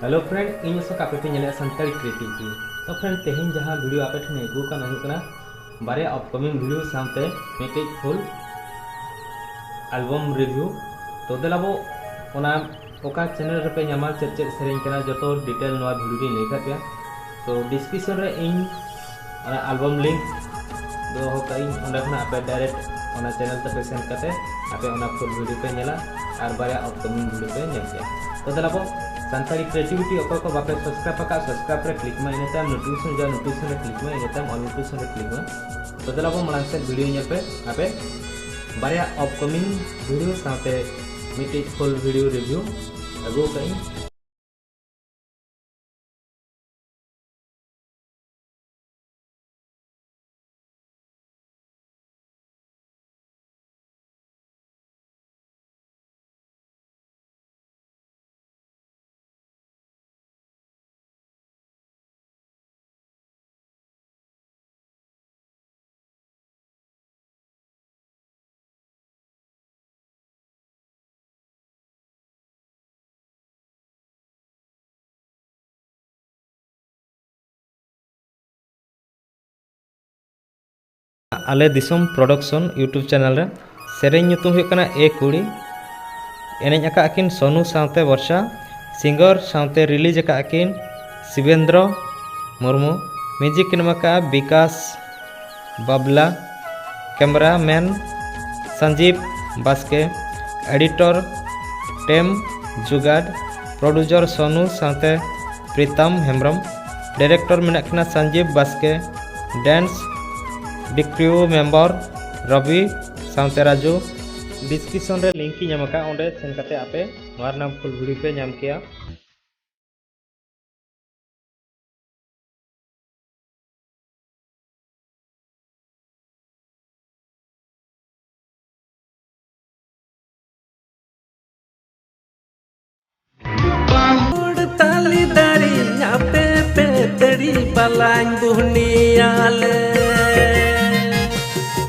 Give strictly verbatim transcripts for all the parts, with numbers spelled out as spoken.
Hello friend, ᱤᱧ ᱚᱥᱳᱠ, ᱟᱯᱮ ᱯᱮ ᱧᱮᱞᱮᱫᱼᱟ ᱥᱟᱱᱛᱟᱲᱤ Creativity᱾ ᱛᱚ friend, ᱛᱮᱦᱮᱧ ᱡᱟᱦᱟᱸ video ᱟᱯᱮ ᱴᱷᱮᱱ ᱟᱹᱜᱩ ᱟᱠᱟᱱᱟ ᱦᱩᱭᱩᱜ ᱠᱟᱱᱟ ᱵᱟᱨᱭᱟ upcoming video ᱥᱟᱶᱛᱮ ᱢᱤᱫᱴᱤᱡ full album review᱾ ᱛᱚ ᱫᱮᱞᱟ ᱵᱚ ᱚᱱᱟ ᱚᱠᱟ channel ᱨᱮᱯᱮ ᱧᱟᱢᱟ, ᱪᱮᱫ ᱪᱮᱫ ᱥᱮᱨᱮᱧ ᱠᱟᱱᱟ, ᱡᱚᱛᱚ detail ᱱᱚᱣᱟ video ᱨᱮᱧ ᱞᱟᱹᱭ ᱠᱟᱜ ᱯᱮᱭᱟ᱾ ᱛᱚ description ᱨᱮ ᱤᱧ ᱚᱱᱟ album link ᱫᱚᱦᱚ ᱠᱟᱜ ᱤᱧ, ᱚᱸᱰᱮ ᱠᱷᱚᱱᱟᱜ ᱟᱯᱮ direct ᱚᱱᱟ channel ᱛᱮᱯᱮ send ᱠᱟᱛᱮ ᱟᱯᱮ ᱚᱱᱟ full video ᱯᱮ ᱧᱮᱞᱟ ᱟᱨ ᱵᱟᱨᱭᱟ upcoming video ᱯᱮ ᱧᱮᱞ ᱠᱮᱭᱟ᱾ ᱛᱚ ᱫᱮᱞᱟ ᱵᱚ ᱥᱟᱱᱛᱟᱲᱤ Creativity ᱚᱠᱚᱭ ᱠᱚ ᱵᱟᱯᱮ subscribe ᱟᱠᱟᱫ, subscribe ᱨᱮ click ᱢᱟ, ᱤᱱᱟᱹ ᱛᱟᱭᱚᱢ notification ᱦᱤᱡᱩᱜᱼᱟ, notification ᱨᱮ click ᱢᱟ, ᱤᱱᱟᱹ ᱛᱟᱭᱚᱢ all notification ᱨᱮ click ᱢᱟ᱾ ᱛᱚ ᱫᱮᱞᱟ ᱵᱚ ᱢᱟᱲᱟᱝ ᱥᱮᱫ video ᱧᱮᱞ ᱯᱮ ᱟᱯᱮ ᱵᱟᱨᱭᱟ upcoming video ᱥᱟᱶᱛᱮ ᱢᱤᱫᱴᱤᱡ full video review ᱟᱹᱜᱩ ᱠᱟᱜ ᱤᱧ᱾ ᱟᱞᱮ ᱫᱤᱥᱚᱢ Production YouTube channel ᱨᱮ᱾ ᱥᱮᱨᱮᱧ ᱧᱩᱛᱩᱢ ᱦᱩᱭᱩᱜ ᱠᱟᱱᱟ ᱮ ᱠᱩᱲᱤ᱾ ᱮᱱᱮᱡ ᱟᱠᱟᱫ ᱟᱹᱠᱤᱱ ᱥᱳᱱᱩ ᱥᱟᱶᱛᱮ ᱵᱚᱨᱥᱟ᱾ Singer ᱥᱟᱶᱛᱮ release ᱟᱠᱟᱫ ᱟᱹᱠᱤᱱ ᱥᱤᱵᱮᱱᱫᱨᱚ ᱢᱩᱨᱢᱩ᱾ Music ᱠᱤᱱ ᱮᱢ ᱟᱠᱟᱫᱼᱟ ᱵᱤᱠᱟᱥ ᱵᱟᱵᱞᱟ᱾ Cameraman ᱥᱟᱱᱡᱤᱵ ᱵᱟᱥᱠᱮ᱾ Editor ᱴᱮᱢ ᱡᱩᱜᱟᱰ᱾ Producer ᱥᱳᱱᱩ ᱥᱟᱶᱛᱮ ᱯᱨᱤᱛᱟᱢ ᱦᱮᱢᱵᱨᱚᱢ᱾ Director ᱢᱮᱱᱟᱜ ᱠᱤᱱᱟ ᱥᱟᱱᱡᱤᱵ ᱵᱟᱥᱠᱮ᱾ Dance ᱵᱤᱠᱨᱤᱭᱩ member ᱨᱚᱵᱤ ᱥᱟᱶᱛᱮ ᱨᱟᱡᱩ᱾ Description ᱨᱮ link ᱤᱧ ᱮᱢ ᱟᱠᱟᱫᱼᱟ, ᱚᱸᱰᱮ send ᱠᱟᱛᱮ ᱟᱯᱮ ᱱᱚᱣᱟ ᱨᱮᱱᱟᱜ full video ᱯᱮ ᱧᱟᱢ ᱠᱮᱭᱟ᱾ ᱛᱩᱲ ᱛᱟᱞᱤ ᱫᱟᱨᱮ ᱟᱯᱮ ᱯᱮ ᱛᱟᱹᱲᱤ ᱵᱟᱞᱟᱧ ᱵᱩᱦᱱᱤᱭᱟᱞᱮ᱾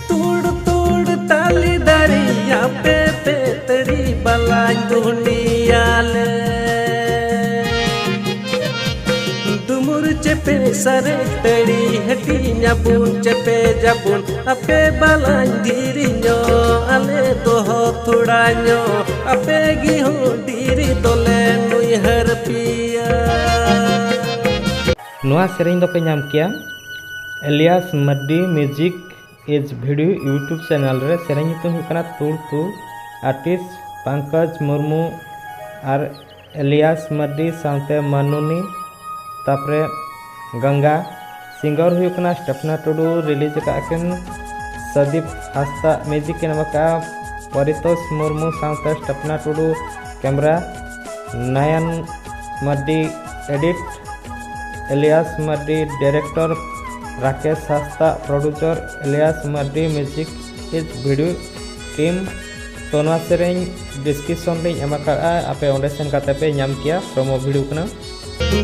ᱛᱩᱲ ᱛᱩᱲ ᱛᱟᱞᱤ ᱫᱟᱨᱮ ᱟᱯᱮ ᱯᱮ ᱛᱟᱹᱲᱤ ᱵᱟᱞᱟᱧ ᱵᱩᱦᱱᱤᱭᱟᱞᱮ᱾ ᱥᱟᱨᱮᱡ ᱛᱟᱹᱲᱤ ᱦᱟᱹᱴᱤᱧ ᱟᱵᱚᱱ, ᱪᱮᱯᱮᱡ ᱟᱵᱚᱱ, ᱟᱯᱮ ᱵᱟᱞᱟᱧ ᱫᱷᱤᱨᱤ ᱧᱚᱜ, ᱟᱞᱮ ᱫᱚᱦᱚ ᱛᱷᱚᱲᱟ ᱧᱚᱜ, ᱟᱯᱮ ᱜᱮ ᱦᱚᱸ ᱰᱤᱨᱤ ᱫᱚᱞᱮ ᱱᱩᱭᱦᱟᱹᱨ ᱯᱮᱭᱟ᱾ ᱱᱚᱣᱟ ᱥᱮᱨᱮᱧ ᱫᱚᱯᱮ ᱧᱟᱢ ᱠᱮᱭᱟ ᱮᱞᱤᱭᱟᱥ ᱢᱟᱨᱰᱤ ᱢᱤᱣᱡᱤᱠ ᱮᱡ ᱵᱷᱤᱰᱤᱭᱳ ᱭᱩᱴᱩᱵᱽ ᱪᱮᱱᱮᱞ ᱨᱮ᱾ ᱥᱮᱨᱮᱧ ᱧᱩᱛᱩᱢ ᱦᱩᱭᱩᱜ ᱠᱟᱱᱟ ᱛᱩᱲ ᱛᱩᱲ, ᱟᱨᱴᱤᱥᱴ ᱯᱟᱝᱠᱚᱡᱽ ᱢᱩᱨᱢᱩ ᱟᱨ ᱮᱞᱤᱭᱟᱥ ᱢᱟᱨᱰᱤ ᱥᱟᱶᱛᱮ ᱢᱟᱱᱩᱱᱤ, ᱛᱟᱯᱚᱨᱮ ᱜᱟᱝᱜᱟ᱾ ᱥᱤᱝᱜᱟᱨ ᱦᱩᱭᱩᱜ ᱠᱟᱱᱟ ᱥᱴᱮᱯᱷᱱᱟ ᱴᱩᱰᱩ, ᱨᱤᱞᱤᱡᱽ ᱟᱠᱟᱫ ᱠᱤᱱ ᱥᱟᱫᱤᱯ ᱦᱟᱸᱥᱫᱟ, ᱢᱤᱣᱡᱤᱠ ᱠᱤᱱ ᱮᱢ ᱟᱠᱟᱫᱼᱟ ᱯᱚᱨᱤᱛᱳᱥ ᱢᱩᱨᱢᱩ ᱥᱟᱶᱛᱮ Stephna Tudu, camera Nayan Mardi, edit Elias Mardi, director Rakesh Hansda, producer Elias Mardi, music ᱮᱡ ᱵᱷᱤᱰᱤᱭᱳ ᱴᱤᱢ᱾ ᱛᱚ ᱱᱚᱣᱟ ᱥᱮᱨᱮᱧ ᱰᱤᱥᱠᱨᱤᱯᱥᱚᱱ ᱨᱤᱧ ᱮᱢ ᱟᱠᱟᱫᱼᱟ, ᱟᱯᱮ ᱚᱸᱰᱮ ᱥᱮᱱ ᱠᱟᱛᱮ ᱯᱮ ᱧᱟᱢ ᱠᱮᱭᱟ, ᱯᱨᱳᱢᱳ ᱵᱷᱤᱰᱤᱭᱳ ᱠᱟᱱᱟ᱾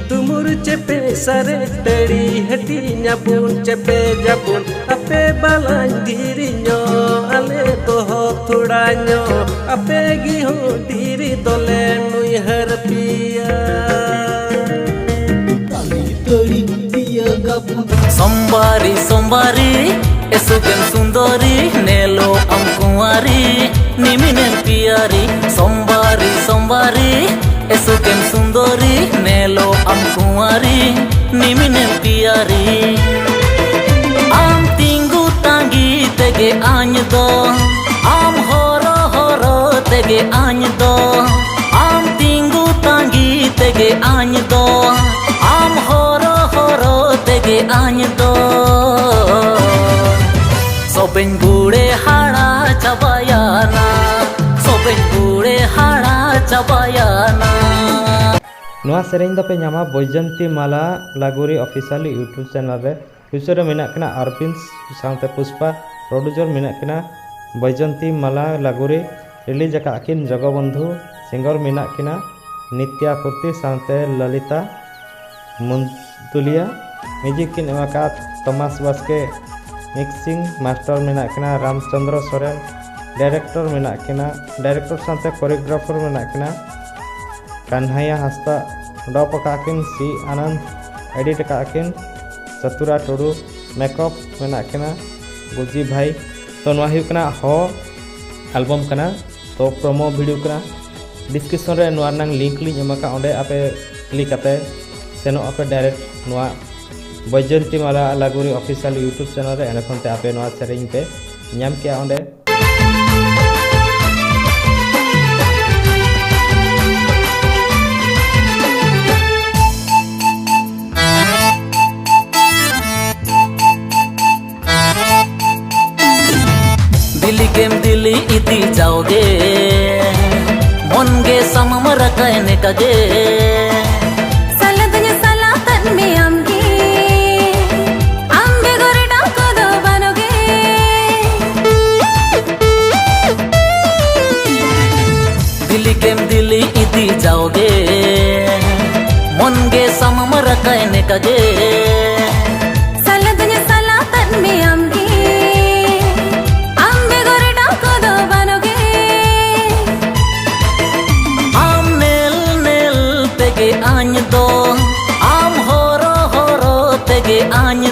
ᱫᱩᱢᱩᱨ ᱪᱮᱯᱮ ᱥᱟᱨᱮᱡ ᱛᱟᱹᱲᱤ ᱦᱟᱹᱴᱤᱧ ᱟᱵᱚᱱ, ᱪᱮᱯᱮᱡ ᱟᱵᱚᱱ, ᱟᱯᱮ ᱵᱟᱞᱟᱧ ᱫᱷᱤᱨᱤ ᱧᱚᱜ, ᱟᱞᱮ ᱫᱚᱦᱚ ᱛᱷᱚᱲᱟ ᱧᱚᱜ, ᱟᱯᱮ ᱜᱮ ᱦᱚᱸ ᱰᱤᱨᱤ ᱫᱚᱞᱮ ᱱᱩᱭᱦᱟᱹᱨ ᱯᱮᱭᱟ᱾ ᱛᱟᱹᱲᱤ ᱛᱟᱹᱲᱤ ᱛᱤᱭᱟᱹᱜᱟᱵᱚᱱ᱾ ᱥᱳᱢᱵᱟᱨᱤ ᱥᱳᱢᱵᱟᱨᱤ ᱮᱥᱩᱠᱮᱢ ᱥᱩᱱᱫᱚᱨᱤ ᱱᱮᱞᱚ ᱟᱢ ᱠᱩᱸᱣᱟᱨᱤ ᱱᱤᱢᱤᱱᱮᱢ ᱯᱤᱭᱟᱨᱤ᱾ ᱥᱳᱢᱵᱟᱨᱤ ᱥᱳᱢᱵᱟᱨᱤ ᱮᱥᱩᱠᱮᱢ ᱥᱩᱱᱫᱚᱨᱤ ᱱᱮᱞᱚ ᱟᱢ ᱠᱩᱸᱣᱟᱨᱤ ᱱᱤᱢᱤᱱᱮᱢ ᱯᱤᱭᱟᱨᱤ᱾ ᱟᱢ ᱛᱤᱸᱜᱩ ᱛᱟᱸᱜᱤ ᱛᱮᱜᱮ ᱟᱧ ᱫᱚ, ᱟᱢ ᱦᱚᱨᱚ ᱦᱚᱨᱚ ᱛᱮᱜᱮ ᱟᱧ ᱫᱚ, ᱟᱢ ᱛᱤᱸᱜᱩ ᱛᱟᱸᱜᱤ ᱛᱮᱜᱮ ᱟᱧ ᱫᱚ, ᱟᱢ ᱦᱚᱨᱚ ᱦᱚᱨᱚ ᱛᱮᱜᱮ ᱟᱧ ᱫᱚ᱾ ᱥᱚᱵᱮᱧ ᱵᱩᱲᱮ ᱦᱟᱲᱟ ᱪᱟᱵᱟᱭᱟᱱᱟ, ᱥᱚᱵᱮᱧ ᱵᱩᱲᱮ ᱦᱟᱲᱟ ᱪᱟᱵᱟᱭᱟᱱᱟ᱾ ᱱᱚᱣᱟ ᱥᱮᱨᱮᱧ ᱫᱚᱯᱮ ᱧᱟᱢᱟ ᱵᱳᱭᱡᱚᱱᱛᱤ ᱢᱟᱞᱟ ᱞᱟᱜᱩᱨᱤ ᱚᱯᱷᱤᱥᱤᱭᱟᱞ ᱭᱩᱴᱩᱵᱽ ᱪᱮᱱᱮᱞ ᱨᱮ᱾ ᱯᱨᱚᱰᱭᱩᱥᱚᱨ ᱨᱮ ᱢᱮᱱᱟᱜ ᱠᱤᱱᱟ ᱟᱨᱵᱤᱱᱫ ᱥᱟᱶᱛᱮ ᱯᱩᱥᱯᱟ, ᱯᱨᱚᱰᱭᱩᱥᱚᱨ ᱢᱮᱱᱟᱜ ᱠᱤᱱᱟ ᱵᱳᱭᱡᱚᱱᱛᱤ ᱢᱟᱞᱟ ᱞᱟᱜᱩᱨᱤ, ᱨᱤᱞᱤᱡᱽ ᱟᱠᱟᱫ ᱠᱤᱱ ᱡᱚᱜᱚᱵᱚᱱᱫᱷᱩ, ᱥᱤᱝᱜᱟᱨ ᱢᱮᱱᱟᱜ ᱠᱤᱱᱟ ᱱᱤᱛᱭᱟ ᱯᱩᱨᱛᱤ ᱥᱟᱶᱛᱮ ᱞᱚᱞᱤᱛᱟ ᱢᱩᱱᱫᱩᱞᱤᱭᱟ, ᱢᱤᱣᱡᱤᱠ ᱠᱤᱱ ᱮᱢ ᱟᱠᱟᱫ ᱛᱚᱢᱟᱥ ᱵᱟᱥᱠᱮ, ᱢᱤᱠᱥᱤᱝ ᱢᱟᱥᱴᱟᱨ ᱢᱮᱱᱟᱜ ᱠᱤᱱᱟ ᱨᱟᱢᱪᱚᱸᱫᱽᱨᱚ ᱥᱚᱨᱮᱱ, ᱰᱟᱭᱨᱮᱠᱴᱚᱨ ᱢᱮᱱᱟᱜ ᱠᱤᱱᱟ, ᱰᱟᱭᱨᱮᱠᱴᱚᱨ ᱥᱟᱶᱛᱮ ᱠᱳᱨᱤᱭᱳᱜᱨᱟᱯᱷᱟᱨ ᱢᱮᱱᱟᱜ ᱠᱤᱱᱟ ᱠᱟᱱᱦᱟᱭᱟ ᱦᱟᱸᱥᱫᱟ, ᱰᱚᱯ ᱟᱠᱟᱫ ᱠᱤᱱ ᱥᱤ ᱟᱱᱚᱱᱫ, ᱮᱰᱤᱴ ᱟᱠᱟᱫ ᱟᱹᱠᱤᱱ ᱥᱟᱛᱩᱨᱟ ᱴᱩᱰᱩ, ᱢᱮᱠᱚᱯ ᱢᱮᱱᱟᱜ ᱠᱤᱱᱟ ᱜᱩᱞᱡᱤ ᱵᱷᱟᱭ᱾ ᱛᱚ ᱱᱚᱣᱟ ᱦᱩᱭᱩᱜ ᱠᱟᱱᱟ ᱦᱚ ᱮᱞᱵᱟᱢ ᱠᱟᱱᱟ, ᱛᱚ ᱯᱨᱳᱢᱳ ᱵᱷᱤᱰᱤᱭᱳ ᱠᱟᱱᱟ᱾ ᱰᱤᱥᱠᱨᱤᱯᱥᱚᱱ ᱨᱮ ᱱᱚᱣᱟ ᱨᱮᱱᱟᱜ ᱞᱤᱝᱠ ᱞᱤᱧ ᱮᱢ ᱟᱠᱟᱫ, ᱚᱸᱰᱮ ᱟᱯᱮ ᱠᱞᱤᱠ ᱠᱟᱛᱮ ᱥᱮᱱᱚᱜ ᱟᱯᱮ ᱰᱟᱭᱨᱮᱠᱴ ᱱᱚᱣᱟ ᱵᱳᱭᱡᱚᱭᱚᱱᱛᱤ ᱢᱟᱞᱟ ᱞᱟᱜᱩᱨᱤ ᱚᱯᱷᱤᱥᱤᱭᱟᱞ ᱭᱩᱴᱩᱵᱽ ᱪᱮᱱᱮᱞ ᱨᱮ, ᱮᱸᱰᱮ ᱠᱷᱚᱱ ᱛᱮ ᱟᱯᱮ ᱱᱚᱣᱟ ᱥᱮᱨᱮᱧ ᱯᱮ ᱧᱟᱢ ᱠᱮᱜᱼᱟ ᱚᱸᱰᱮ᱾ ᱫᱤᱞᱤ ᱠᱮᱢ ᱫᱤᱞᱤ ᱤᱫᱤ ᱡᱟᱣᱜᱮ, ᱢᱚᱱ ᱜᱮ ᱥᱟᱢᱟᱢ ᱨᱟᱠᱟᱭ ᱱᱮᱠᱟᱜᱮ᱾ ᱥᱟᱞᱟᱫᱤᱧ ᱥᱟᱞᱟᱛᱟᱱ ᱢᱮᱭᱟᱢ ᱜᱮ, ᱟᱢ ᱵᱮᱜᱚᱨ ᱰᱟᱠᱚ ᱫᱚ ᱵᱟᱱᱚᱜᱮ᱾ ᱫᱤᱞᱤ ᱠᱮᱢ ᱫᱤᱞᱤ ᱤᱫᱤ ᱡᱟᱣᱜᱮ, ᱢᱚᱱ ᱜᱮ ᱥᱟᱢᱟᱢ ᱨᱟᱠᱟᱭ ᱱᱮᱠᱟᱜᱮ᱾ ᱥᱟᱞᱟᱫᱤᱧ ᱥᱟᱞᱟᱛᱟᱱ ᱢᱮᱭᱟᱢ ᱜᱮ, ᱟᱢ ᱵᱮᱜᱚᱨ ᱰᱟᱠᱚ ᱫᱚ ᱵᱟᱱᱚᱜᱮ᱾ ᱟᱢ ᱱᱮᱞ ᱱᱮᱞ ᱛᱮᱜᱮ ᱟᱧ ᱫᱚ, ᱟᱢ ᱦᱚᱨᱚ ᱦᱚᱨᱚ ᱛᱮᱜᱮ ᱟᱧ